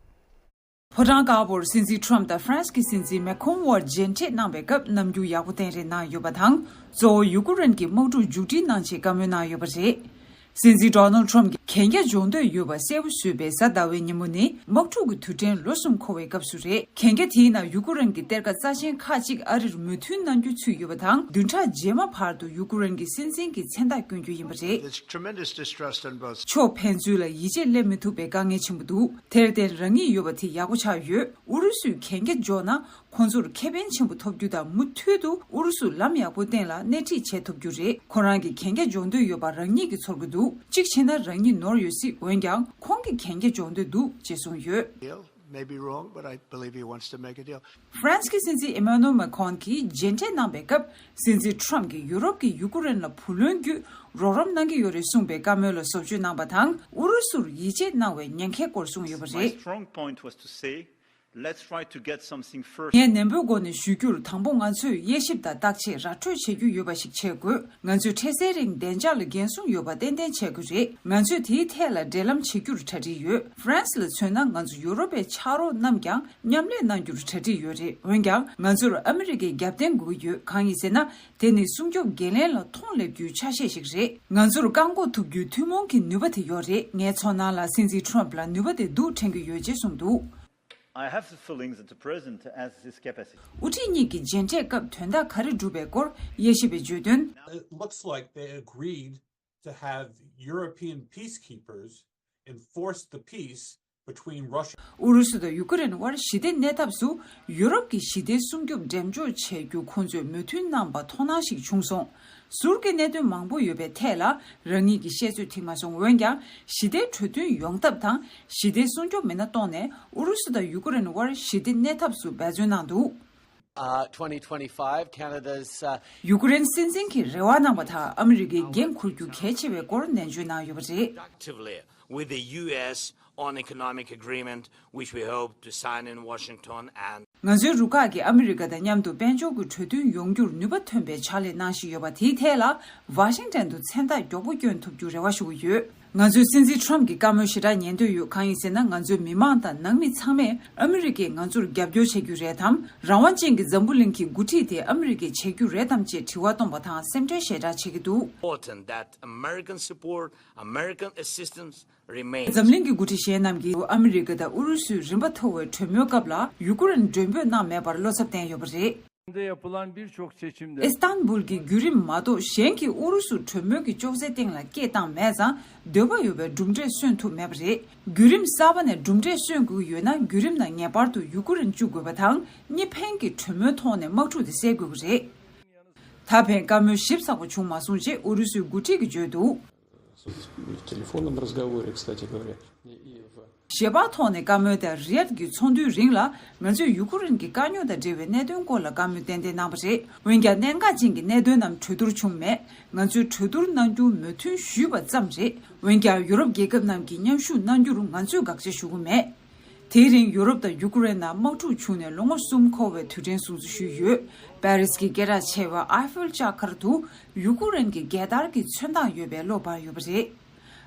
ཕོ་བྲང་དཀར་པོར་སྲིད་འཛིན་ཊམ་དང་ཧྥ་རན་སི་གི་སྲིད་འཛིན་མེ་ཁོང་དབར་མཇལ་འཕྲད་གནང་བའི་སྐབས་རྣམ་འགྱུར་ཡག་པོ་བསྟན་རེས་གནང་ཡོད་པ་དང་། གཙོ་བོ་ཡུ་ཀེ་རེན་གྱི་དམག་འཁྲུག་མཇུག་སྒྲིལ་གནང་ཆེད་བཀའ་མོལ་གནང་ཡོད་པ་རེད། སྲིད་འཛིན་ཌོ་ནལ་ཊམ་གྱིས་གན་རྒྱ་འཇོག་འདོད་ཡོད་པ་གསལ་པོ་བཟོས་པའི་གཟའ་ཟླ་བའི་ཉིན་མོ་ནི་དམག་འཁྲུག་གི་དུས་དྲན་ལོ་གསུམ་འཁོར་བའི་སྐབས་སུ་རེད། གན་རྒྱ་དེའི་ནང་ཡུ་ཀེ་རེན་གྱི་གཏེར་ཁ་རྩ་ཆེན་ཁག་ཅིག་ཨ་རིར་མོས་མཐུན་གནང་རྒྱུ་ཚུད་ཡོད་པ་དང་། བདུན་ཕྲག་རྗེས་མ་བར་དུ་ཡུ་ཀེ་རེན་གྱི་སྲིད་འཛིན་གྱིས་མཚན་རྟགས་བསྐྱོན་རྒྱུ་ཡིན་པ་རེད། There's tremendous distrust on both sides. ཕྱོགས་ཕན་ཚུན་ལ་ཡིད་ཆེས་སླེབས་མི་ཐུབ་པའི་དཀའ་ངལ་ཆེན་པོ་འདུག་དེར་བརྟེན་རང་ཉིད་ཡོད་པ་དེ་ཡག་པོ་ཆགས་ཡོད། ཨུ་རུ་སུས་གན་རྒྱ་འཇོག་ན་ཁོང་ཚོར་ཁེ་ཕན་ཆེན་པོ་ཐོབ་རྒྱུ་དང་། མུ་མཐུད་དུ་ཨུ་རུ་སུ་ལམ་ཡག་པོའི་སྟེང་ལ་སྣེ་ཁྲིད་བྱེད་ཐུབ་རྒྱུ་རེད། ཁོ་རང་གིས་གན་རྒྱ་འཇོག་འདོད་ཡོད་པ་རང་ཉིད་ཀྱིས་ཚོར་གྱི་འདུག་གཅིག་བྱས་ན་རང་ཉིད་ནོར་ཡོད་སྲིད། འོན་ཀྱང་ཁོང་གིས་གན་རྒྱ་འཇོག་འདོད་འདུག་ཅེས་གསུངས་ཡོད། Deal may be wrong, but I believe he wants to make a deal. ཧྥ་རན་སི་གི་སྲིད་འཛིན་ཨེ་མ་ནུ་ཨེལ་མེ་ཁོན་གྱིས་མཇལ་འཕྲད་གནང་པའི་སྐབས། སྲིད་འཛིན་ཊམ་གྱིས་ཡུ་རོབ་ཀྱིས་ཡུ་ཀེ་རེན་ལ་བུ་ལོན་བརྒྱུད་རོགས་རམ་གནང་གི་ཡོད་རེད་གསུངས་པའི་བཀའ་མོལ་ལ་བཟོ་བཅོས་གནང་པ་དང་། ཨུ་རུ་སུར་ཡིད་ཆེས་གནང་བའི་ཉེན་ཁའི་སྐོར་གསུངས་ཡོད་པ་My རེད། Strong point was to say, let's try to get something first. ངས་ནན་པོའི་སྒོ་ནས་ཞུ་རྒྱུར། དང་པོ་ང་ཚོས་དབྱེ་ཞིབ་དང་བརྟག་དཔྱད་ར་སྤྲོད་བྱེད་རྒྱུ་ཡོད་པ་ཞིག་བྱེད་དགོས། ང་ཚོས་འཕྲལ་སེལ་རིང་བདེ་འཇགས་ལ་འགན་སྲུང་ཡོད་པ་ཏན་ཏན་བྱེད་དགོས་རེད། ང་ཚོས་དེའི་ཐད་ལ་འབྲེལ་ལམ་བྱེད་རྒྱུར་གྲ་སྒྲིག་ཡོད། ཧྥ་རན་སི་ལ་མཚོན་ན། ང་ཚོ་ཡུ་རོབ་པའི་ཕྱག་རོགས་རྣམས་ཀྱང་མཉམ་ལས་གནང་རྒྱུར་གྲ་སྒྲིག་ཡོད་རེད། འོན་ཀྱང་ང་ཚོར་ཨ་མི་རི་ཀའི་རྒྱབ་རྟེན་དགོས་ཀྱི་ཡོད། གང་ཡིན་ཟེར་ན། དེ་ནི་སྲུང་སྐྱོབ་འགན་ལེན་ལ་མཐོང་སླེབས་རྒྱུའི་ཆ་ཤས་ཤིག་རེད། ང་ཚོར་བཀག་འགོག་ཐུབ་རྒྱུའི་ཐུན་མོང་གི་ནུས་པ་དེ་ཡོད་རེད། ངའི་ཚོར་སྣང་ལ་སྲིད་འཛིན་ཊམ་ལ་ནུས་པ་དེ་འདུག་དྲན་གྱི་ཡོད་ཅེས་གསུངས་འདུག I have the feelings that the president has this capacity. དབུ་ཁྲིད་གཉིས་ཀྱི་མཇལ་འཕྲད་སྐབས་དོན་དག་ག་རེ་བསྒྲུབས་པའི་སྐོར་དབྱེ་ཞིབ་པས་བརྗོད་དོན། It looks like they agreed to have European peacekeepers enforce the peace between Russia. ཨུ་རུ་སུ་དང་ཡུ་ཀེ་རེན་དབར་ཞི་བདེ་གནས་ཐབས་སུ་ཡུ་རོབ་ཀྱི་ཞི་བདེ་སྲུང་སྐྱོབ་འགྲེམས་འཇོག་བྱེད་རྒྱུ་ཁོང་ཚོས་མོས་མཐུན་གནང་པ་མཐོང་སྣང་ཞིག་བྱུང་སོང་། ཟུར་གྱི་གནད་དོན་མང་པོ་ཡོད་པའི་ཐད་ལ་རང་ཉིད་ཀྱིས་བཤད་ཚོད་ཐིག་མ་སོང་། འོན་ཀྱང་ཞི་བདེའི་གྲོས་མཐུན་ཡོང་ཐབས་དང་ཞི་བདེ་སྲུང་སྐྱོབ་མི་སྣ་གཏོང་ནས་ཨུ་རུ་སུ་དང་ཡུ་ཀེ་རེན་དབར་ཞི་བདེ་གནས་ཐབས་སུ་འབད་བརྩོན་གནང་འདུག Uh, twenty twenty-five, Canada's, uh, ཡུ་ཀེ་རེན་སྲིད་འཛིན་གྱིས་རེ་བ་གནང་བ་དང་ཨ་མི་རི་ཀས་འགན་འཁུར་རྒྱུ་གལ་ཆེ་བའི་སྐོར་ནན་བརྗོད་གནང་ཡོད་པ་རེད། Productively with the U S on economic agreement, which we hope to sign in Washington and ང་ཚོའི་རུ་ཁག་གིས་ཨ་མི་རི་ཀ་དང་མཉམ་དུ་དཔལ་འབྱོར་གྱི་གྲོས་མཐུན་ཡོང་རྒྱུར་ནུས་པ་ཐོན་པའི་ཕྱག་ལས་གནང་བཞིན་ཡོད་པ་དེའི་ཐད་ལ་ཝ་ཤིང་ཏན་དུ་མཚན་རྟགས་མགྱོགས་པོ་བསྐྱོན་ཐུབ་རྒྱུ་རེ་བ་ཞུ་གི་ཡོད། ང་ཚོས་སྲིད་འཛིན་ཊམ་གྱི་བཀའ་མོལ་ཞེ་དྲག་ཉན་འདོད་ཡོད། གང་ཡིན་ཟེར་ན། ང་ཚོའི་མི་མང་དང་ནང་མི་ཚང་མས་ཨ་མི་རི་ཀས་ང་ཚོར་རྒྱབ་སྐྱོར་བྱེད་རྒྱུ་རེད་དམ། རང་དབང་ཅན་གྱི་འཛམ་བུ་གླིང་གི་འགོ་ཁྲིད་དེ་ཨ་མི་རི་ཀས་བྱེད་རྒྱུ་རེད་དམ་ཅེས་དྲི་བ་བཏོན་པ་དང་སེམས་ཁྲལ་ཞེ་དྲག་བྱེད་ཀྱི་འདུག Important that American support, American assistance remains. འཛམ་གླིང་གི་འགོ་ཁྲིད་གཞན་རྣམས་ཀྱིས་ཨ་མི་རི་ཀ་དང་ཨུ་རུ་སུའི་རིམ་པ་མཐོ་བའི་གྲོས་མོལ་སྐབས་ལ་ཡུ་ཀེ་རེན་མགྲོན་འབོད་གནང་མེད་པར་བློ་འཚབ་བསྟན་ཡོད་པ་རེད། Yapılan birçok seçimde ཨི་སི་ཐན་བུལ་གྱི་བརྒྱུད་རིམ་མ་གཏོགས་གཞན་གྱིས་ཨུ་རུ་སུར་གྲོས་མོལ་གྱི་ཅོག་ཙེ་སྟེང་ལ་སྐད་བཏང་མེད་ཙང་། འདོད་པ་ཡོད་པའི་གྲུབ་འབྲས་སོན་ཐུབ་མེད་པ་རེད། བརྒྱུད་རིམ་གསར་པ་ནས་གྲུབ་འབྲས་སོན་དགོས་ཀྱི་ཡོད་ན། བརྒྱུད་རིམ་ནང་ངེས་པར་དུ་ཡུ་ཀེ་རེན་བཅུག་དགོས་པ་དང་། གཉིས་ཕན་གྱི་གྲོས་མོལ་ཐོག་ནས་དམག་འཁྲུག་དེ་སེལ་དགོས་ཀྱི་རེད། ད་ཕན་བཀའ་མོལ་ཞིབ་ཚགས་པོ་བྱུང་མ་སོང་ཅེས་ཨུ་རུ་སུའི་འགོ་ཁྲིད་ཀྱིས་བརྗོད་འདུག В телефонном разговоре, кстати говоря, и в ཞལ་པར་ཐོག་ནས་བཀའ་མོལ་དང་རི་ཡད་ཀྱི་ཚོགས་འདུའི་རིང་ལ་ང་ཚོས་ཡུ་ཀེ་རེན་གྱི་དཀའ་རྙོག་དང་འབྲེལ་བའི་གནད་དོན་སྐོར་ལ་བཀའ་མོལ་ཏན་ཏན་གནང་བ་རེད། འོན་ཀྱང་གནད་འགག་ཅན་གྱི་གནད་དོན་རྣམས་གྲོས་བསྡུར་བྱུང་མེད། ང་ཚོས་གྲོས་བསྡུར་གནང་རྒྱུར་མོས་མཐུན་ཞུས་པ་ཙམ་རེད། འོན་ཀྱང་ཡུ་རོབ་རྒྱལ་ཁབ་རྣམས་ཀྱིས་མཉམ་ཞུགས་གནང་རྒྱུར་ང་ཚོས་དགག་བྱ་ཞུ་གི་མེད། དེའི་རིང་ཡུ་རོབ་དང་ཡུ་ཀེ་རེན་ནང་དམག་འཁྲུག་བྱུང་ནས་ལོ་ངོ་གསུམ་འཁོར་བའི་དུས་དྲན་སྲུང་བརྩི་ཞུས་ཡོད། པེ་རིས་ཀྱི་སྐད་གྲགས་ཆེ་བ་ཨའི་ཧྥེལ་ལྕགས་མཁར་དུ་ཡུ་ཀེ་རེན་གྱི་རྒྱལ་དར་གྱི་ཚོན་མདངས་ཡོད་པའི་གློག་འབར་ཡོད་པ་རེད།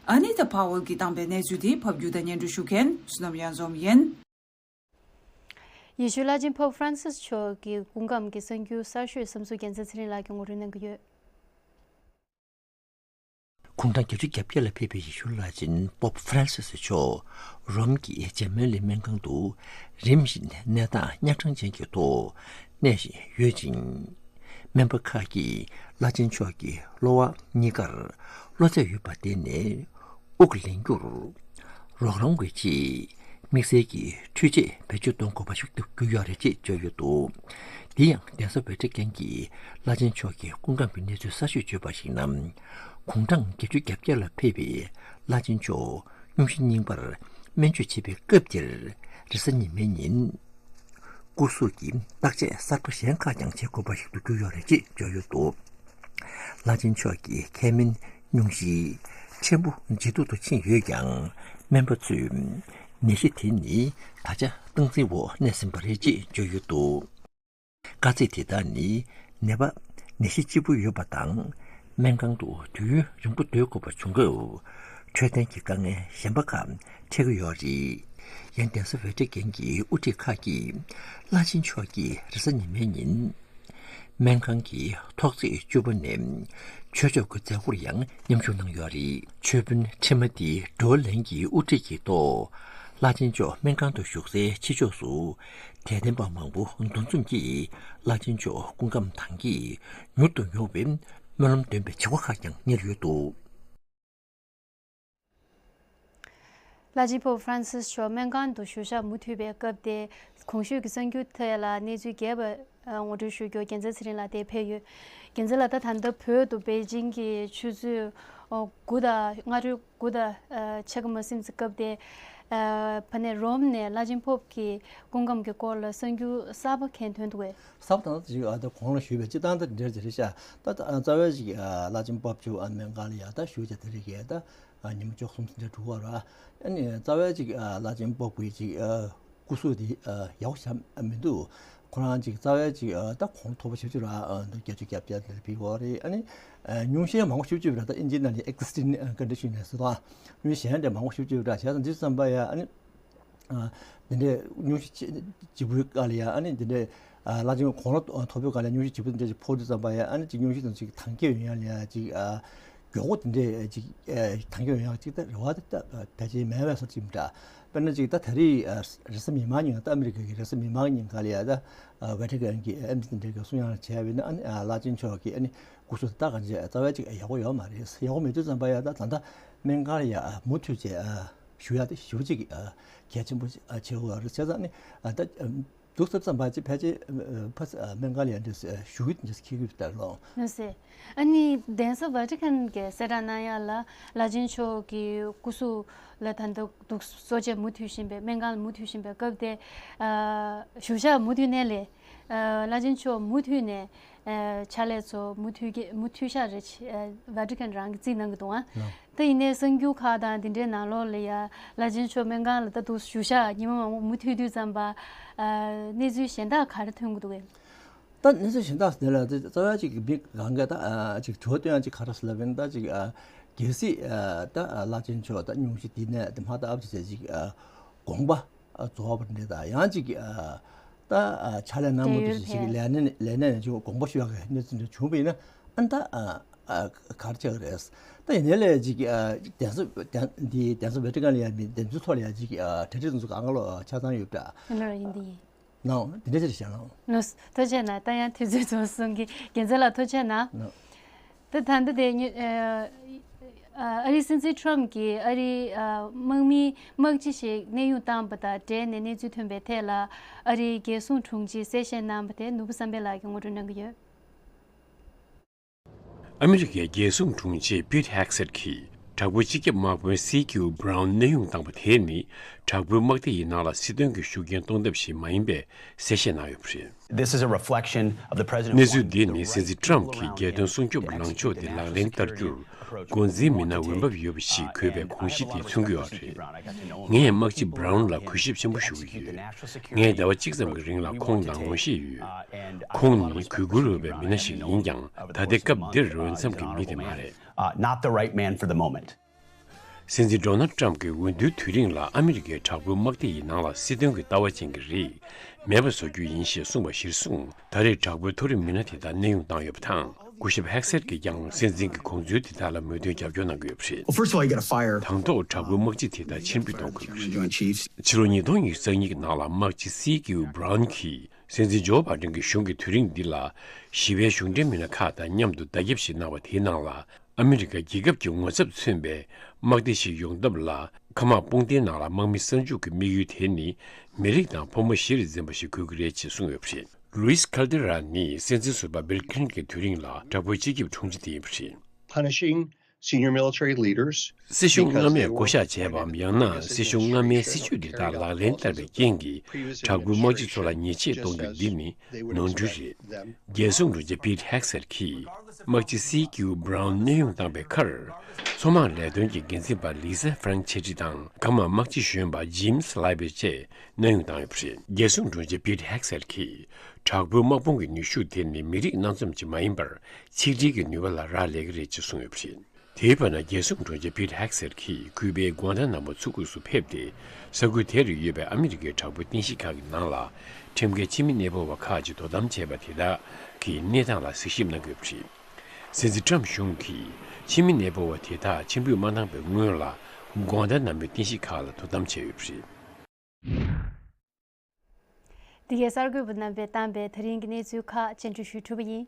ཨ་ནི་ཏཱ་ཕཱ་ཝལ་གྱིས་བཏང་པའི་གནས་ཚུལ་དེ་ཕབ་སྒྱུར་དང་སྙན་སྒྲོན་ཞུ་མཁན་བསོད་ནམས་གཡང་འཛོམས་ཡིན། ཡེ་ཤུའི་བླ་ཆེན་པོབ་ཧྥ་རན་སིས་མཆོག་གི་སྐུ་ཁམས་ཀྱི་གསར་འགྱུར་གསར་ཤོས་བསམ་ཚུལ་རྒྱལ་མཚན་ཚེ་རིང་ལགས་ཀྱིས་ངོ་སྤྲོད་གནང་གི་ཡོད། དགུང་གྲངས་བརྒྱད་ཅུ་གྱ་བརྒྱད་ལ་ཕེབས་པའི་ཡེ་ཤུ་བླ་ཆེན་པོབ་ཧྥ་རན་སིས་མཆོག་རོམ་གྱི་ཇར་མ་ལི་སྨན་ཁང་དུ་རིམ་བཞིན་གནས་སྟངས་གཉའ་ཁྲག་ཅན་གྱི་ཐོག་གནས་བཞིན་ཡོད་ཅིང་། སྨན་པ་ཁག་གིས་བླ་ཆེན་མཆོག་གི་གློ་བ་གཉིས་ཀར་གློ་ཚད་ཡོད་པར་བརྟེན་ནས། དབུགས་ལེན་རྒྱུར་རོགས་རམ་བྱེད་ཆེད། དམིགས་བསལ་གྱི་འཕྲུལ་ཆས་བེད་སྤྱོད་གཏོང་དགོས་པ་ཞིག་ཏུ་གྱུར་ཡོད་རེད་ཅེས་བརྗོད་ཡོད་འདུག། དེ་ཡང་གདན་ས་ཝེ་ཊི་ཀན་གྱི་བླ་ཆེན་མཆོག་གི་སྐུ་ཁམས་ཀྱི་གནས་ཚུལ་གསར་ཤོས་བརྗོད་པར་གཞིགས་ན། དགུང་གྲངས་བརྒྱད་ཅུ་གྱ་བརྒྱད་ལ་ཕེབས་པའི་བླ་ཆེན་མཆོག་སྙུང་གཞི་རྙིང་པར་སྨན་བཅོས་བྱེད་པའི་སྐབས་དེར་རེས་གཟའ་ཉི་མའི་ཉིན། སྐུ་གཟུགས་ཀྱི་བརྟག་དཔྱད་གསར་པ་གཞན་ཁག་ཀྱང་བྱེད་དགོས་པ་ཞིག་ཏུ་གྱུར་ཡོད་རེད་ཅེས་བརྗོད་ཡོད་འདུག། བླ་ཆེན་མཆོག་གི་ཁ་སྨན་སྙུང་གཞི་ཕྲན་བུ་ཇེ་སྡུག་ཏུ་ཕྱིན་ཡོད་ཀྱང་། སྨན་པ་ཚོས་ནད་གཞི་དེ་ནི་ད་ཆ་སྟངས་འཛིན་འོག་གནས་ཟིན་པ་རེད་ཅེས་བརྗོད་ཡོད་འདུག། དཀའ་ཚེགས་དེ་དག་ནི་ནད་པ་ནད་གཞི་ལྕི་པོ་ཡོད་པ་དང་། སྨན་ཁང་དུ་དུས་ཡུན་རིང་པོ་སྡོད་དགོས་པ་བྱུང་སྐབས། འཕྲོད་བསྟེན་གྱི་དཀའ་ངལ་གཞན་པ་ཁག་འཕྲད་ཀྱི་ཡོད་རེད། ཡང་གདན་ས་ཝེ་ཊི་ཀན་གྱི་དབུ་ཁྲིད་ཁག་གིས་བླ་ཆེན་མཆོག་གིས་རེས་གཟའ་ཉི་མའི་ཉིན། སྨན་ཁང་གི་ཐོག་བརྩེགས་བཅུ་པ་ནས་ཆོས་ཕྱོགས་ཀྱི་མཛད་སྒོར་ཡང་མཉམ་ཞུགས་གནང་ཡོད་རེད། མཆོད་དཔོན་ཁྲི་མ་ཏི་བགྲོ་གླེང་གི་དབུ་ཁྲིད་ཀྱི་ཐོག་བླ་ཆེན་མཆོག་སྨན་ཁང་དུ་བཞུགས་སའི་ཕྱི་ཕྱོགས་སུ། དད་ལྡན་པ་མང་པོ་འདུ་འཛོམས་ཀྱིས་བླ་ཆེན་མཆོག་སྐུ་ཁམས་དྭངས་ཀྱིས་མྱུར་དུ་མྱོང་བའི་སྨོན་ལམ་འདོན་པའི་བྱ་བ་ཁག་ཀྱང་གཉེར་ཡོད་འདུག། བླ་ཆེན་པོབ་ཧྥ་རན་སིས་མཆོག་སྨན་ཁང་དུ་བཞུགས་ཞག་མུ་མཐུད་པའི་སྐབས་དེ། གོང་ཞུས་ཀྱི་གསར་འགྱུར་དེ་ལ་གནས་ཚུལ་རྒྱས་པ་ངོ་སྤྲོད་ཞུ་རྒྱུ་རྒྱལ་མཚན་ཚེ་རིང་ལགས་དེ་ཕེབས་ཡོད། རྒྱལ་མཚན་ལགས། ད་ད་ལྟ་བོད་དུ་པེ་ཅིང་གི་ཆུ་ཚོད་དགུ་དང་སྔ་དྲོའི་དགུ་དང་ཕྱེད་ཀ་མ་ཟིན་ཙམ་སྐབས་དེ། ཕ་ནས་རོམ་ནས་བླ་ཆེན་པོབ་ཀྱི་སྐུ་ཁམས་ཀྱི་སྐོར་ལ་གསར་འགྱུར་གསར་པ་གང་ཐོན་འདུག་གས། གསར་པ་དང་ཅིག་ཨ་ད་གོང་ལ་ཞུས་པའི་སྤྱིར་བཏང་ད་འདྲ་ཅིག་རེད་ཤག། ད་ད་རྩ་བའི་ཅིག་ཨ་བླ་ཆེན་པོབ་མཆོག་ཨ་སྨན་ཁང་ལ་ཡ་ད་བཞུགས་བྱས་དེ་རིང་གི་ད་ཨ་ཉིན་མོ་བཅུ་གསུམ་ཟིན་འདྲ་འགྲོ་གི་ཡོད་རེད། ཨ་ནི་རྩ་བའི་ཅིག་ཨ་བླ་ཆེན་པོབ་ཀྱི་ཅིག་ཨ་སྐུ་གཟུགས་དེ་ཨ་ཡག་པོ་ཞིག་མི་འདུག། ཁོ་རང་ཅིག་རྩ་བའི་ཅིག་ཨ་ད་གོང་མཐོ་པོ་ཞེ་པོ་ཅིག་རེད། ཨ་ད་བརྒྱད་ཅུ་གྱ་བརྒྱད་དེ་ཕེབས་ཡོད་རེད། ཨ་ནི་ཨ་སྙུང་གཞི་མང་པོ་ཞེ་པོ་ཅིག་རེད། ད་ཨིན་ཇིའི་ནང་ལ་ཨེག་ཛིས་ཊིང་ཀོན་ཌི་ཤན་ཟེར་དང་། སྙུང་གཞི་གཞན་འདྲ་མང་པོ་ཞེ་པོ་ཅིག་རེད། བྱས་ཙང་འདི་ཙམ་པ་ཡ་ཨ་ནི། ཨ་འདི་འདྲའི་སྙུང་གཞི་ལྗི་པོའི་སྐབས་ལ་ཡ་ཨ་ནི་འདི་འདྲའི་ཨ་བླ་ཆེན་གོང་ལ་མཐོ་པོའི་སྐབས་ལ་སྙུང་གཞི་ལྗི་པོ་འདི་འདྲ་ཞིག་ཕོག་དུས་ཙམ་པ་ཡ་ཨ་ནི་ཅིག་སྙུང་གཞི་དང་ཅིག་དྭངས་སྐྱེད་ཡོང་ཡ་ལ་ཡ་ཅིག་ཨ་མགྱོགས་པོ་འདི་འདྲའི་ཅིག་ཨ་དྭངས་སྐྱེད་ཡོང་ཡ་ཅིག་ད་རེ་བ་ད་ད་ཕལ་ཆེར་མེད་པའི་བཟོ་ཅིག་མི་འདྲ། དཔེར་ན་ཅིག་ད་ད་རེས་ཨ་རེས་གཟའ་མིག་དམར་ཉིན་ད་ཨ་མི་རི་ཀ་གི་རེས་གཟའ་མིག་དམར་ཉིན་སྐབས་ལ་ཡ་ད་ཨ་ཝེ་ཊི་ཀན་གི་ཨེམ་སི་འདི་འདྲའི་གི་གསུང་ཡང་བྱས་པ་ཡིན་ན། ཨ་ནི་ཨ་བླ་ཆེན་མཆོག་གི་ཨ་ནི་སྐུ་གཟུགས་ད་གང་ཅི་རྩ་བའི་ཅིག་ཡག་པོ་ཡོད་མ་རེད། ཡག་པོ་མེད་དུས་ཙམ་པ་ཡ་ད་ད་ལྟ་སྨན་ཁང་ལ་ཡ་མུ་མཐུད་བྱས་ཨ། ཞུ་ཡག་དེ་ཞེ་པོ་ཅིག་ཨ་གལ་ཆེན་པོ་ཨ་ཆེ་བོ་རེད། བྱས་ཙང་ནི་ཨ་ད་ཨ་འདུག་ཟེར་ཙམ་པ་ཅིག་ཕལ་ཆེར་ཨ་ཕ་ཨ་སྨན་ཁང་ལ་ཡ་འདྲ་ཞུ་གི་འདྲ་ཁྱེར་གི་ཡོད་ད་ལོ། ལགས་སེ། ཨ་ནི་གདན་ས་ཝ་ཊི་ཀན་གྱིས་གསལ་བསྒྲགས་གནང་ཡག་ལ། བླ་ཆེན་མཆོག་གི་སྐུ་གཟུགས་ལ་ད་ལྟ་འདུག་གསོ་དཔྱད་མུ་མཐུད་བཞིན་པའི་སྨན་ཁང་ལ་མུ་མཐུད་བཞིན་པའི་སྐབས་དེ། ཨ་བཞུགས་ཞག་མུ་མཐུད་གནས་ལས། ཨ་བླ་ཆེན་མཆོག་མུ་མཐུད་ནས་ཨ་ཕྱག་ལས་ཚོ་མུ་མཐུད་ཀྱི་མུ་མཐུད་ཤག་རེད། ཨ་ཝ་ཊི་ཀན་རང་གིས་རྩིས་གནང་གི་འདུག་ཨ། ལགས། ད་ཡིན་ནའི་གསར་འགྱུར་ཁག་དང་འདི་འདྲའི་ནང་ལོགས་ལ་ཡ་བླ་ཆེན་མཆོག་སྨན་ཁང་ལ་ད་དུང་བཞུགས་ཞག་ཉི་མ་མང་པོ་མུ་མཐུད་དུས་ཙམ་པ། ཨ་གནས་ཚུལ་གཞན་དག་ག་རེ་ཐོན་གྱི་འདུག་གས། ད་གནས་ཚུལ་གཞན་དག་དེ་ལ་ད་རྩ་བ་ཅིག་མི་གང་ག་ད་ཨ་ཅིག་དྲི་བ་བཏོན་ཡག་ཅིག་ག་རེ་ཟེར་ལབ་ན། ད་ཅིག་ཨ་གལ་སྲིད་ཨ་ད་ཨ་བླ་ཆེན་མཆོག་ད་སྙུང་གཞི་འདི་ནས་དེ་མ་ད་ཨབ་ཅིག་ཟེར་ཅིག་ཨ་དགོངས་པ་ཨ་རྫོགས་པ་འདྲ་དང་། ཡང་ཅིག་ཨ་ད་ཨ་ཕྱག་ལས་གནང་མུ་མཐུད་ཅིག་ཅིག་ལས་གནས་ལས་གནས་ནས་ཅིག་དགོངས་པ་ཞུ་ཡག་གི་གནས་ཚུལ་འདྲ་བྱུང་བ་ཡིན་ན། ཨ་ད་ཨ་ཨ་ག་རེ་བྱེད་ཀྱི་རེད། ད་ཡིན་ནའི་ལས་ཅིག་ཨ་གདན་ས་གདན་འདི་གདན་ས་ཝེ་ཊི་ཀན་ལ་ཡ་མི་གདན་ཚུལ་ཐོག་ལ་ཡ་ཅིག་ཨ་གྲ་སྒྲིག་དེ་ཚོ་གང་ག་ལོ་ཆ་ཚང་ཡོད་པ་འདྲ། ཡིན་ནོ་ཡིན་དེ་ཡིན། ནའོ། དེ་འདྲ་ཅིག་བྱས་ན། ནོ། ཐུགས་རྗེ་གནང་། ད་ཡང་དུས་ཚོད་རྫོགས་སོང་གི། རྒྱལ་མཚན་ལགས་ཐུགས་རྗེ་གནང་། ནའོ། ད་ད་ལྟ་དེ་ཉི་ཨ་ཨ་རིའི་སྲིད་འཛིན་ཊམ་གྱིས་ཨ་རིའི་ཨ་དམག་མི་དམག་སྤྱི་ཞིག་གནས་དབྱུང་བཏང་བ་དང་འབྲེལ་ནས་གནས་ཚུལ་ཐོན་པའི་ཐད་ལ། ཨ་རིའི་རྒྱལ་སྲུང་དྲུང་ཆེས་གསལ་བཤད་གནང་བ་དེ་ནོར་བུ་བསམ་འཕེལ་ལགས་ཀྱིས་ངོ་སྤྲོད་གནང་གི་ཡོད། ཨ་མི་རི་ཀའི་རྒྱལ་སྲུང་དྲུང་ཆེ་པིཊ་ཧེག་སེད་ཀྱིས་དྲག་པོའི་སྤྱི་ཁྱབ་དམག་དཔོན་སི་ཀིའུ་བྷ་རའུན་གནས་དབྱུང་བཏང་བ་དེ་ནི། དྲག་པོའི་དམག་སྡེ་ཡི་ནང་ལ་སྲིད་དོན་གྱི་ཤུགས་རྐྱེན་གཏོང་ཐབས་ཤིག་མ་ཡིན་པའི་གསལ་བཤད་གནང་ཡོད་པ་རེད། This is a reflection of the president གནས་ཚུལ་འདི་ནི་སྲིད་འཛིན་ཊམ་གྱིས་རྒྱལ་དོན་སྲུང་སྐྱོབ་ལངས་ཕྱོགས་འདི་ལག་ལེན་བསྟར་རྒྱུར་འགོ་འཛིན་མི་སྣ་འོས་འབབ་ཡོད་པ་ཞིག་དགོས་པའི་དགོངས་གཞི་དེ་མཚོན་གྱི་ཡོད་རེད། ངས་དམག་སྤྱི་བྷ་རའུན་ལ་གུས་ཞབས་ཆེན་པོ་ཞུ་གི་ཡོད། ངས་ཟླ་བ་གཅིག་ཙམ་གྱི་རིང་ལ་ཁོང་དང་ངོ་ཤེས་ཡོད། ཁོང་ནི་གུས་བཀུར་འོས་པའི་མི་སྣ་ཞིག་ཡིན་ཀྱང་། ད་ལྟའི་སྐབས་འདིར་འོས་འཚམ་གྱི་མི་དེ་མ་རེད། Uh, not the right man for the moment. སྲིད་འཛིན་ཌོ་ནལ་ཊམ་གྱིས་འོས་བསྡུའི་དུས་རིང་ལ་ཨ་མི་རི་ཀའི་དྲག་པོའི་དམག་སྡེ་ཡི་ནང་ལ་སྲིད་དོན་གྱི་ལྟ་བ་ཅན་གྱི་རིགས་མེད་པ་བཟོ་རྒྱུ་ཡིན་ཞེས་གསུངས་པ་གཞིར་བཟུང་། ད་རེས་དྲག་པོའི་མཐོ་རིམ་མི་སྣ་དེ་དག་གནས་དབྱུང་བཏང་ཡོད་པ་དང་ སྐུ་ཞབས་ཧེག་སེར་གྱིས་ཀྱང་སྲིད་འཛིན་གྱི་དགོངས་ཚུལ་དེ་དག་ལ་མོས་མཐུན་རྒྱབ་སྐྱོར་གནང་གི་ཡོད་པ་རེད། Well, first of all, you gotta fire. དང་ཐོག་དྲག་པོའི་དམག་སྤྱི་དེ་དག་ཕྱིར་འབུད་གཏོང་དགོས་པ་རེད། Joint Chiefs. ཕྱི་ལོ་ཉིས་སྟོང་ཉི་ཤུ་རྩ་གཉིས་ཀྱི་ནང་ལ་དམག་སྤྱི་སི་ཀིའུ་བྷ་རའུན་གྱིས་སྲིད་འཛིན་ཇོ་བྷ་ཌེན་གྱི་གཞུང་གི་དུས་རིང་འདི་ལ་ཞི་བའི་གཞུང་འབྲེལ་མི་སྣ་ཁག་དང་མཉམ་དུ་བརྡ་ཁྱབ་ཞིག་གནང་བ་དེའི་ནང་ལ། ཨ་མི་རི་ཀ་རྒྱལ་ཁབ་ཀྱི་ངོ་ཚབ་མཚོན་པའི་དམག་སྡེ་ཞིག་ཡོང་ཐབས་ལ། མཁའ་དམག་དཔུང་སྡེའི་ནང་ལ་དམག་མི་གསར་འཇུག་གི་དམིགས་ཡུལ་དེ་ནི་མི་རིགས་དང་ཕོ་མོ་གཞི་རུ་འཛིན་པ་ཞིག་དགོས་ཀྱི་རེད་ཅེས་གསུངས་ཡོད་པ་རེད། ལུའིས་ཁལ་ཏེ་ར་ནི་སྲིད་འཛིན་ཟུར་པ་བིལ་ཁི་ལིན་གྱི་དུས་རིང་ལ་དྲག་པོའི་སྤྱི་ཁྱབ་དྲུང་ཆེ་དེ་ཡིན་པ་རེད། Punishing senior military leaders སྲིད་གཞུང་སྔ་མས་བསྐོ་བཞག་བྱས་པའམ་ཡང་ན་སྲིད་གཞུང་སྔ་མའི་སྲིད་ཇུས་འདི་དག་ལག་ལེན་བསྟར་བའི་རྐྱེན་གྱིས་དྲག་པོའི་དམག་སྤྱི་ཚོ་ལ་ཉེས་ཆད་གཏོང་རྒྱུ་འདི་ནི་ནོར་འཁྲུལ་རེད། རྒྱལ་སྲུང་དྲུང་ཆེ་པིད་ཧེག་སེར་གྱིས་དམག་སྤྱི་སི་ཀིའུ་བྷ་རའུན་གནས་དབྱུང་བཏང་བའི་ཁར། མཚོ་དམག་ལས་དོན་གྱི་འགན་འཛིན་པ་ལི་ས་ཧྥ་རན་ཆེ་ཏྲི་དང་མཁའ་དམག་དམག་སྤྱི་གཞོན་པ་ཇིམ་སི་ལའི་བེ་བཅས་གནས་དབྱུང་བཏང་ཡོད་པ་རེད། རྒྱལ་སྲུང་དྲུང་ཆེ་པིད་ཧེག་སེར་གྱིས་དྲག་པོའི་དམག་དཔུང་གི་ནུས་ཤུགས་དེ་ནི་མི་རིགས་སྣ་འཛོམས་ཀྱི་མ་ཡིན་པར་ཆིག་སྒྲིལ་གྱི་ནུས་པ་ལ་རག་ལས་ཀྱི་རེད་ཅེས་གསུངས་ཡོད་པ་རེད། དེའི་བར་ན་རྒྱལ་སྲུང་དྲུང་ཆེ་པིད་ཧེག་སེར་གྱིས་ཁུ་པའི་གུའན་ཐ་ན་མོ་མཚོ་ཁུག་སུ་ཕེབས་ཏེ། ས་ཁུལ་དེ་རུ་ཡོད་པའི་ཨ་མི་རི་ཀའི་དྲག་པོའི་རྟེན་གཞི་ཁག་གི་ནང་ལ་ཁྲིམས་འགལ་ཕྱི་མི་གནས་སྤོ་བ་ཁག་ཅིག་དོ་དམ་བྱས་པ་དེ་དག་གི་གནས་སྟངས་ལ་གཟིགས་ཞིབ་གནང་གི་ཡོད་པ་རེད། སྲིད་འཛིན་ཊམ་གཞུང་གིས་ཕྱི་མི་གནས་སྤོ་བ་དེ་དག་ཕྱིར་འབུད་མ་གནང་བའི་སྔོན་ལ་གུའན་ཐ་ན་མོའི་རྟེན་གཞི་ཁག་ལ་དོ་དམ་བྱས་ཡོད་པ་རེད། འདི་གའི་གསར་འགོད་པ་རྣམ་པས་བཏང་པའི་ད་རིང་གི་གནས་ཚུལ་ཁག་སྤྱན་འབུལ་ཞུས་གྲུབ་པ་ཡིན།